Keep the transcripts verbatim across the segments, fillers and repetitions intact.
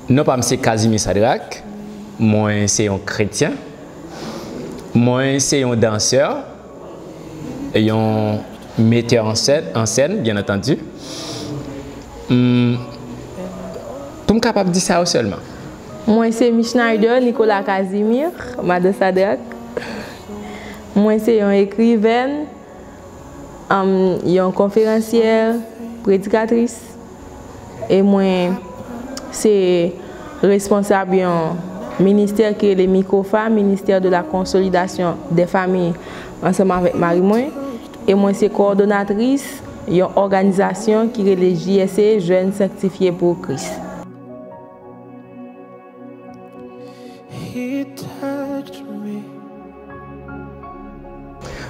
Non pa m se Casimir Sadrac, mwen se yon kretyen, mwen se yon dansè, yon metè an sèn, an sèn, byen antandi. Hmm, pou m kapab di sa yo sèlman. Mwen se Miss Schneider Nicolas Casimir, madan Sadrac. Mwen se yon ekrivèn, um, yon konferansyè, predikatris, e mwen se responsab yon ministè ki rele MICOFA, Ministère de la Consolidation des Familles, ansanm avèk mari mwen, e mwen se kowòdonatris yon òganizasyon ki rele J S C, Jeunes Sanctifiés pour Christ. He touched me.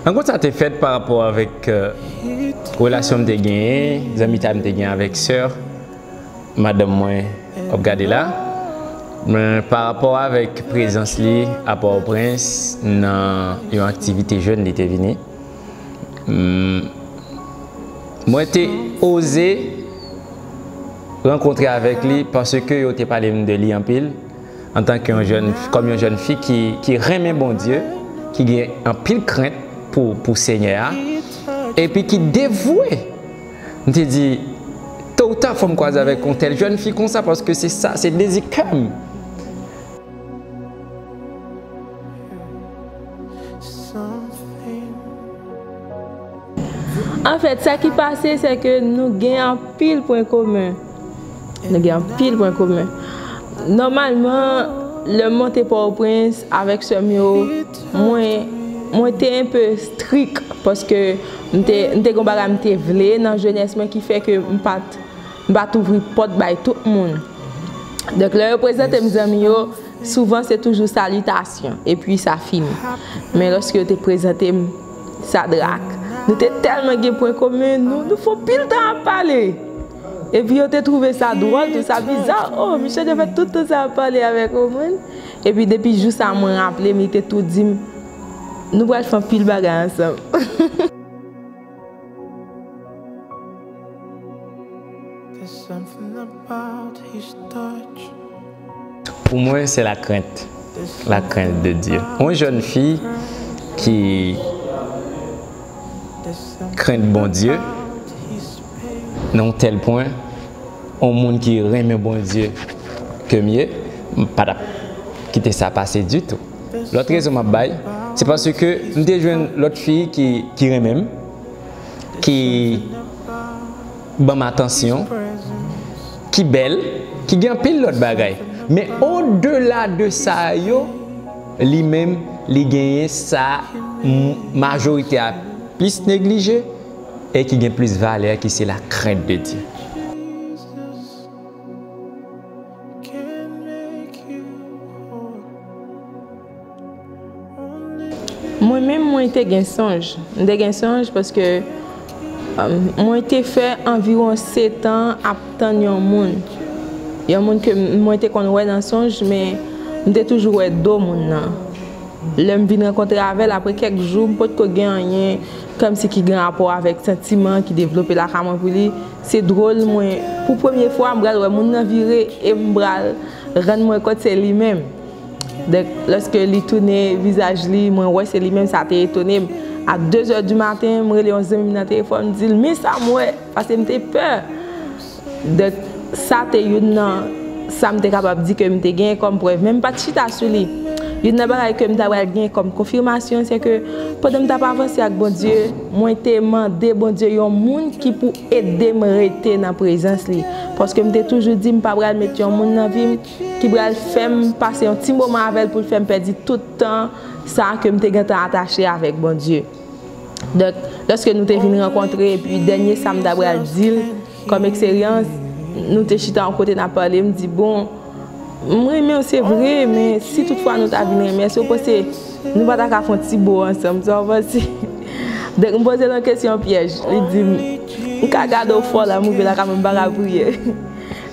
Rankont sa te fèt pa rapò avèk, euh, relasyon m te genyen, zanmitay m te genyen avèk sè madanm mwen w ap gade la. Men pa rapò avèk prezans li a Pòtoprens nan yon aktivite jèn li te vini. Hmm, mwen te oze rankontre avèk li paske yo te pale m de li anpil antanke yon jèn, kòm yon jèn fi ki, ki renmen Bondye, ki gen anpil krent pou, pou Senyè a, epi ki devwe. M te di, to ou ta fò m kwaze avèk yon tèl jèn fi konsa, paske se sa, se dezi kè m. Anfèt, sa ki pase, se ke nou gen anpil pwen komen. Nou gen anpil pwen komen. Nòmalman, lè m monte Pòtoprens avèk sè m yo, mwen, mwen te enpe strik, paske m te, m te gen bagay m te vle nan jenès mwen ki fè ke m pa t, m pa t ouvri pòt bay tout moun. Donk, lè yo prezante m zanmi yo, souvan se toujou salitasyon, epi sa fini. Men lòske yo te prezante m Sadrak, nou te tèlman gen pwen komen, nou, nou fè anpil tan ap pale. Epi yo te twouve sa dwòl, tou sa biza. Oh, misye te fè tout tan sa ap pale avèk yon moun. Epi depi jou sa, mwen raple m, li te tou di m, nou pral fè anpil bagay ansanm. There's something about his touch. Pou mwen, se lakrent. Lakrent de Dye. Yon jèn fi ki krent Bondye nan yon tèl pwen, yon moun ki renmen Bondye ke m ye, m pa t ap kite sa pase ditou. Lòt rezon m ap bay, se paske m te jwenn lòt fi ki, ki renmen m, ki ban m atansyon, ki bèl, ki gen anpil lòt bagay. Men odela de sa yo, li menm, li genyen sa m-, majorite a plis neglije e ki gen plis valè, ki se lakrent de Dye. Mwen menm, mwen te gen sonj. M te gen sonj paske, um, mwen te fè anviwon sèt an ap tann yon moun. Yon moun ke m-, mwen te konn wè nan sonj, men m te toujou wè do moun nan. Lè m vin rankontre avè l, apre kèk jou, m potko gen anyen kòmsi ki gen rapò avèk santiman ki devlope lakay mwen pou li. Se dwòl, mwen, pou premye fwa, m pral wè moun nan vire e m pral rann mwen kont se li menm. Donk, lòske li tounen vizaj li, mwen wè se li menm, sa te etone m. A de zè di maten, m rele yon zanmi m nan telefòn, m di l, "Men sa m wè," paske m te pè. Donk, sa te youn nan sa m te kapab di ke m te genyen kòm prèv, men m pa t chita sou li. Youn nan bagay ke m ta pral genyen kòm konfimasyon, se ke pandan m t ap avanse ak Bondye, mwen te mande Bondye yon moun ki pou ede m rete nan prezans li. Paske m te toujou di m pa pral met yon moun nan vi m ki pral fè m pase yon ti moman avè l pou l fè m pèdi tout tan sa ke m te gentan atache avèk Bondye. Donk, lòske nou te vin rankontre, epi dènye sa m ta pral di l kòm eksperyans, nou te chita yon kote n ap pale, m di, "Bon, m renmen w, se vre, men si toutfwa nou ta vin renmen, èske w panse nou pa ta ka fè yon ti bo ansanm, sa w panse?" Donk, m poze l yon kesyon pyèj. Li di m, "M ka gade w fò la, m rive lakay mwen, m pa ka priye."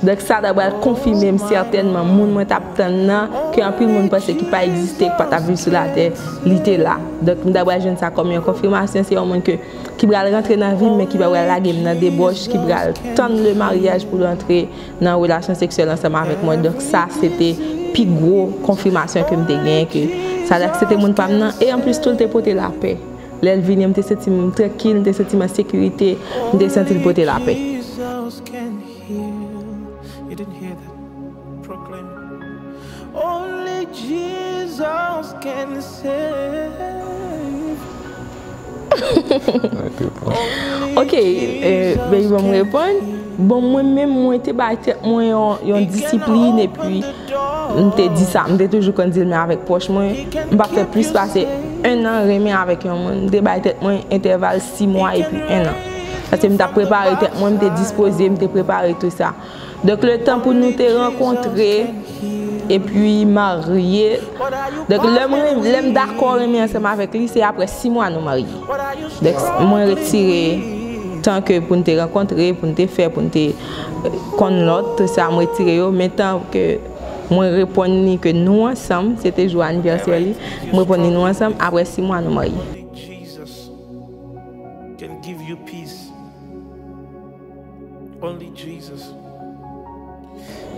Donk, sa ta pral konfime m sètènman moun mwen t ap tann nan, ke anpil moun panse ki pa egziste, ki pa t ap viv sou latè, li te la. Donk, m ta pral jwenn sa kòm yon konfimasyon, se yon moun ke, ki pral rantre nan vi m, men ki pa pral lage m nan debòch, ki pral tann le maryaj pou l antre nan relasyon seksyèl ansanm avèk mwen. Donk, sa, se te pi gwo konfimasyon ke m te genyen, ke sa t ap, se te moun pa m nan, e anplis tou, l te pote lapè. Lè l vini, m te santi m trankil, m te santi m an sekirite, m te santi l pote lapè. Jesus can heal. You didn't hear that? Proclaim. Only Jesus can save. Ok, eh, baby, ban m reponn. Bon, mwen menm, mwen te bay tèt mwen yon, yon disiplin, epi m te di sa, m te toujou konn di l, men avèk pwòch mwen, m p ap fè plis pase en an renmen avèk yon moun. M te bay tèt mwen entèval sis mwa epi en an. Paske m t ap prepare tèt mwen, m te dispoze, m te prepare tou sa. Donk, letan pou nou te rankontre epi marye. Donk, lè mwen, lè m dakò renmen ansanm avèk li, se apre sis mwa nou marye. Donk, mwen retire tan ke pou n te rankontre, pou n te fè, pou n te, eh, konn lòt, tout sa, mwen retire yo. Men tan ke mwen reponn li ke nou ansanm, se te jou anivèsè li, mwen reponn li nou ansanm, apre sis mwa nou marye. Only Jesus can give you peace. Only Jesus.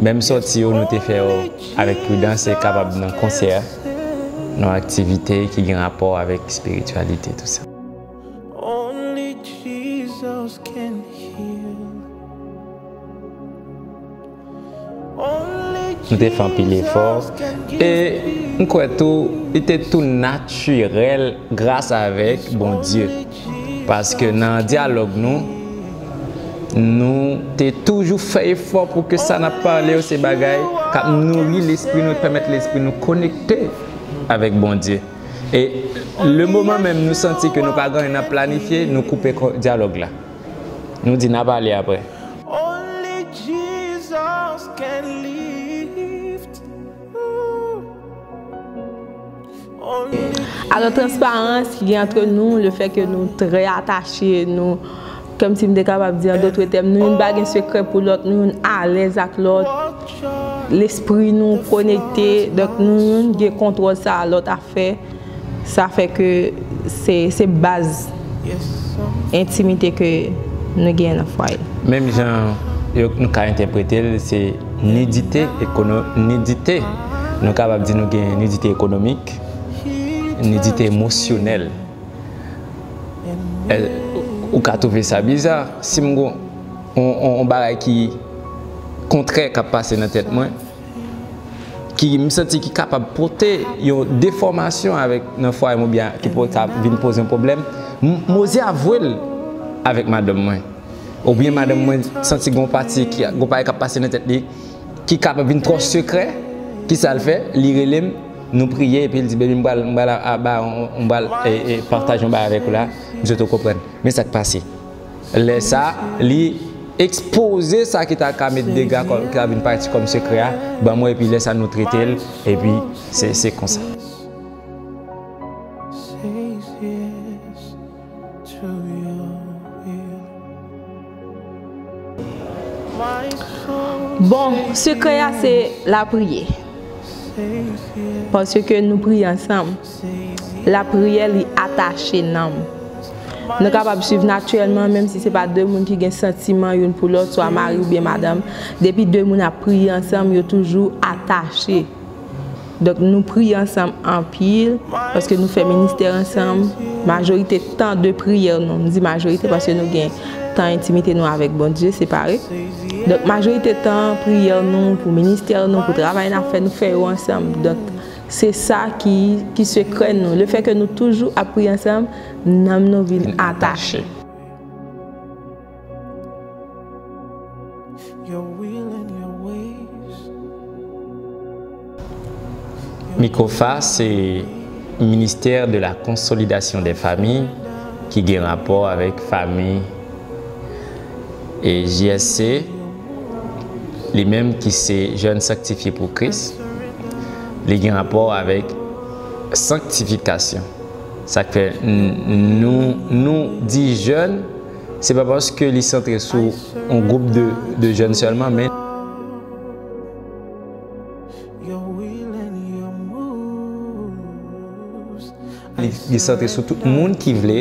Menm sòti yo nou te fè yo avèk pridans, se kapab nan konsè, nan aktivite ki gen rapò avèk espirityalite, tou sa. Only Jesus can heal. Nou te fè anpil efò. E m kwè tou, li te tou natirèl gras avèk Bondye. Paske nan dyalòg nou, nou te toujou fè efò pou ke sa n ap pale yo se bagay k ap nouri lespri nou, pèmèt lespri nou konekte avèk Bondye. E le moman menm nou santi ke nou pa gen anyen n ap planifye, nou koupe ko-, dyalòg la. Nou di n a pale apre. Only Jesus can lift. Alò, transparans ki gen antre nou, le fè ke nou trè atache, nou, kòmsi m te kapab di an dòt tèm, nou youn pa gen sekrè pou lòt, nou youn alèz ak lòt, lespri nou konekte, donk nou youn gen kontwòl sa lòt ap fè, sa fè ke se, se baz entimite ke nou genyen nan fwaye. Menm jan yo, nou ka entèprete l, se nidite ekono-, nidite. Nou kapab di nou gen nidite ekonomik, nidite emosyonèl. E, ou ka twouve sa biza, si m gon on, on, on bagay ki kontrè k ap pase nan tèt mwen, ki m santi ki kapab pote yon defòmasyon avèk nan fwaye m oubyen ki po-, ka vin poze yon pwoblèm, m, m oze avwe l avèk madanm mwen. Oubyen madanm mwen santi gon pati ki, gon bagay k ap pase nan tèt li, ki kapab vin twò sekrè, kisa l fè? Li rele m, nou priye, epi l di, "Baby, m pral, m pral a, a, ba, m pral, e, e, pataje yon bagay avèk ou la, m swete w konprann." Men sa k pase. Lè sa, li ekspoze sa ki ta ka met dega kò-, ki ta vin pati kòm sekrè a, ban mwen, epi lè sa nou trete l, epi se, se konsa. Bon, sekrè a se lapriyè. Paske nou priye ansanm. Lapriyè, li atache nanm. Nou kapab swiv natirèlman, menm si se pa de moun ki gen santiman youn pou lòt, swa mari oubyen madanm. Depi de moun ap priye ansanm, yo toujou atache. Donk, nou priye ansanm anpil, paske nou fè ministè ansanm. Majorite tan de priyè nou, m di majorite paske nou gen tan entimite nou avèk Bondye separe. Donk, majorite tan priyè nou, pou ministè nou, pou travay n ap fè, nou fè yo ansanm. Donk, se sa ki, ki sekrè nou. Lefètke nou toujou ap priye ansanm, nanm nou vin atache. Mikrofa se Ministère de la Consolidation des Familles ki gen rapò avèk fanmi, e J S C, li menm ki se Jeunes Sanctifiés pour Christ, li gen rapò avèk sanktifikasyon. Sa k fè n-, nou, nou di jèn, se pa paske li santre sou yon gwoup de, de jèn sèlman, men Li, li santre sou tout moun ki vle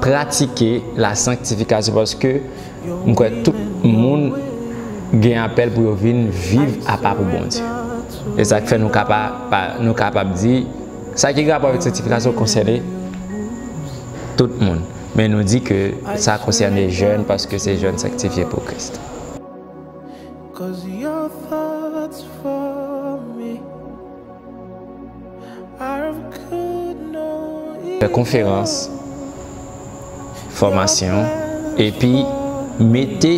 pratike la sanktifikasyon, paske m kwè tout moun gen apèl pou yo vin viv apa pou Bondye. E sa k fè nou kapab, nou kapab di, sa ki gen rapò avèk sanktifikasyon konsène tout moun. Men nou di ke sa konsène jèn, paske se jèn sanktifye pou Kris. 'Cause your thoughts for me are of good, no evil. Fè konferans, fòmasyon, epi mete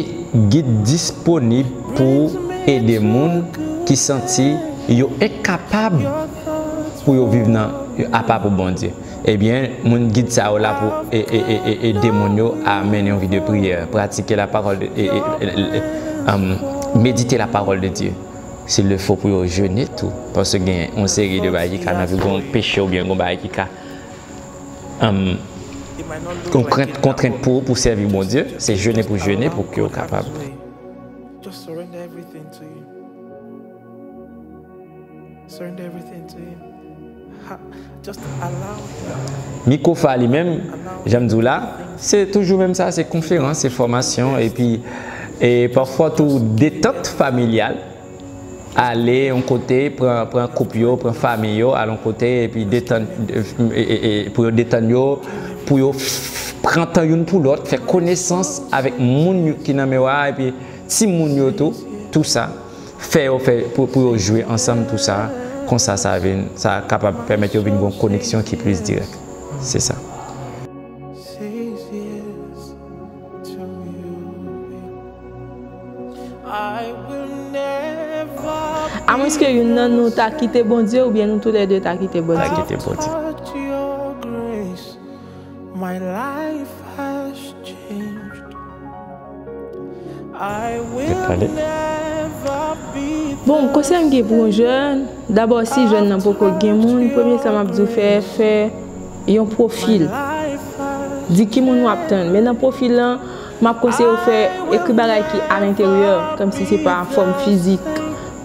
gid disponib pou ede moun ki santi yo enkapab pou yo viv nan apa pou Bondye. Ebyen, moun gid sa yo la pou e, e, e, e, ede moun yo a mennen yon vi de priyè, pratike la parole de, e, e, e, e, um, méditer la parole de Dieu. S'il le faut pou yo jene tou, paske gen yon seri de bagay ki ka nan vi, gen yon peche oubyen gen yon bagay ki ka, um, yon kontrent, kontrent pou ou pou sèvi Bondye, se jene pou jene pou ke w kapab. Just surrender everything to him. Surrender everything to him. Ha, just allow him. Mikofa li menm, jan m di w la, se toujou menm sa, se konferans, se fòmasyon, epi, e pafwa tou detant familyal, ale yon kote, pran, pran koup yo, pran fanmi yo, al yon kote, epi detann, e, e, e, pou yo detann yo, pou yo f-, pran tan youn pou lòt, fè konesans avèk moun yo ki nan men w la, epi timoun yo tou, tou sa. Fè yo fè pou, pou yo jwe ansanm tou sa, konsa sa vin, sa kapab pèmèt yo vin gen yon koneksyon ki plis dirèk. Se sa. Amwenske youn nan nou ta kite Bondye, oubyen nou toulède ta kite Bondye. Ta kite Bondye. My life has changed. I will never be. Bon, konsèy m gen pou yon jèn, dabò, si jèn nan poko gen moun, premye sa m ap di w fè, fè yon pwofil. Di ki moun w ap tann. Men nan pwofil lan, m ap konseye w fè, ekri bagay ki alenteryè, kòmsi se pa fòm fizik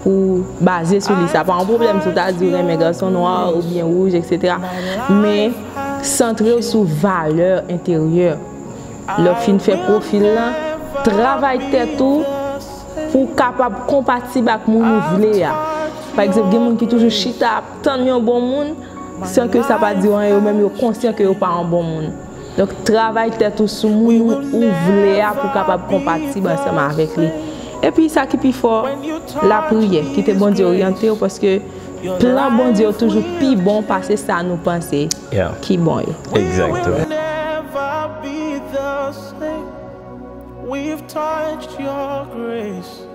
pou baze sou li. Sa pa yon pwoblèm si w ta di w renmen gason nwa oubyen wouj, etsetera. Men santre w sou valè enteryè. Lè w fin fè pwofil lan, travay tèt ou pou w kapab konpatib ak moun ou vle a. Pa egzanp, gen moun ki toujou chita ap tann yon bon moun, san ke sa pa di yo anyen, yo menm yo konsyan ke yo pa yon bon moun. Donk, travay tèt ou sou moun ou, ou vle a pou w kapab konpatib ansanm avèk li. Epi, sa ki pi fò, lapriyè. Kite Bondye oryante w, paske plan Bondye yo toujou pi bon pase sa nou panse ki bon yo. Egzakteman. We've touched your grace.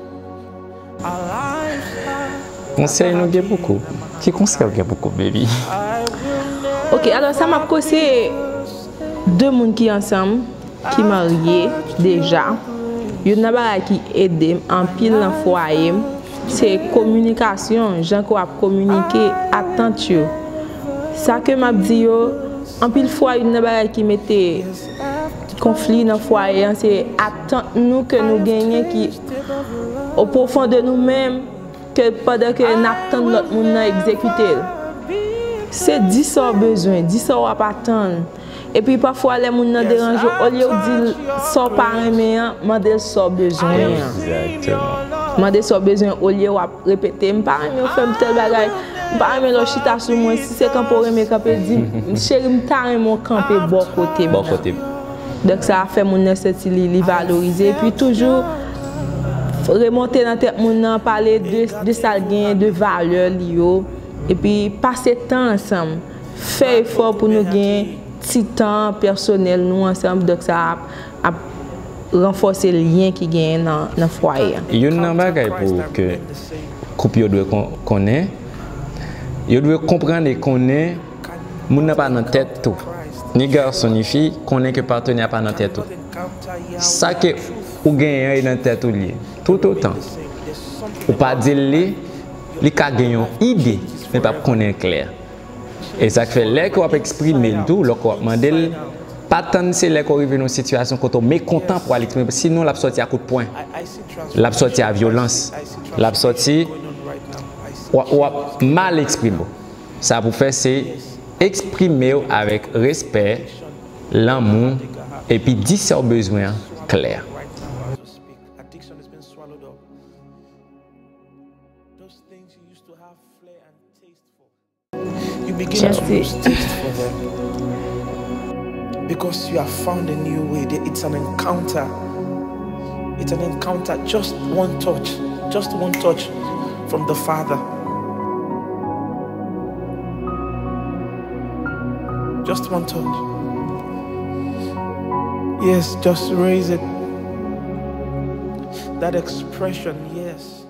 Konsèy nou gen pou koup. Ki konsèy ou gen pou koup, baby? Ok, alò sa m ap konseye de moun ki ansanm, ki marye deja. Youn nan bagay ki ede m anpil nan fwaye m, se kominikasyon, jan ke w ap kominike atant yo. Sa ke m ap di yo, anpil fwa youn nan bagay ki mete konfli nan fwaye an, se atant nou ke nou genyen ki o pwofon de nou menm, ke pandan ke n ap tann lòt moun nan egzekite l. Se di sa w bezwen, di sa w ap atann. Epi pafwa lè moun nan deranje w, olye w di l sa w pa renmen an, mande l sa w bezwen an. Egzakteman. Mande sa w bezwen olye w ap repete, "M pa renmen w fè m tèl bagay, m pa renmen lè w chita sou mwen, si se kanpe w renmen kanpe, di m, cheri, m ta renmen w kanpe bò kote m nan." Bò kote m. Donk sa fè moun nan santi li, li valorize. Epi toujou remonte nan tèt moun nan, pale de, de sa l genyen, de valè li yo. Epi pase tan ansanm. Fè efò pou nou gen ti tan pèsonèl nou ansanm. Donk sa ap, ap ranfòse lyen ki genyen nan, nan fwaye a. Youn nan bagay pou ke koup yo dwe kon-, konnen, yo dwe konprann e konnen moun nan pa nan tèt ou. Ni gason ni fi, konnen ke patnè a pa nan tèt ou. Sa ke ou genyen an, e nan tèt ou li ye. Toutotan ou pa di l li, li ka gen yon ide, men p ap konnen l klè. E sa k fè lè ke w ap eksprime l tou, lè ke w ap mande l, pa tann se lè ke w rive nan yon sitiyasyon kote w mekontan pou w al eksprime, sinon l ap sòti a kout pwen, l ap sòti a vyolans, l ap sòti, w ap, w ap mal eksprime w. Sa pou fè se Eksprime w avèk respè, lanmou, epi di sa w bezwen an klè. Addiction has been swallowed up. Those things you used to have flair and taste for, you begin to lose taste for them. Because you have found a new way. There- It's an encounter. It's an encounter. Just one touch. Just one touch from the Father. Just one touch. Yes, just raise it. That expression, yes.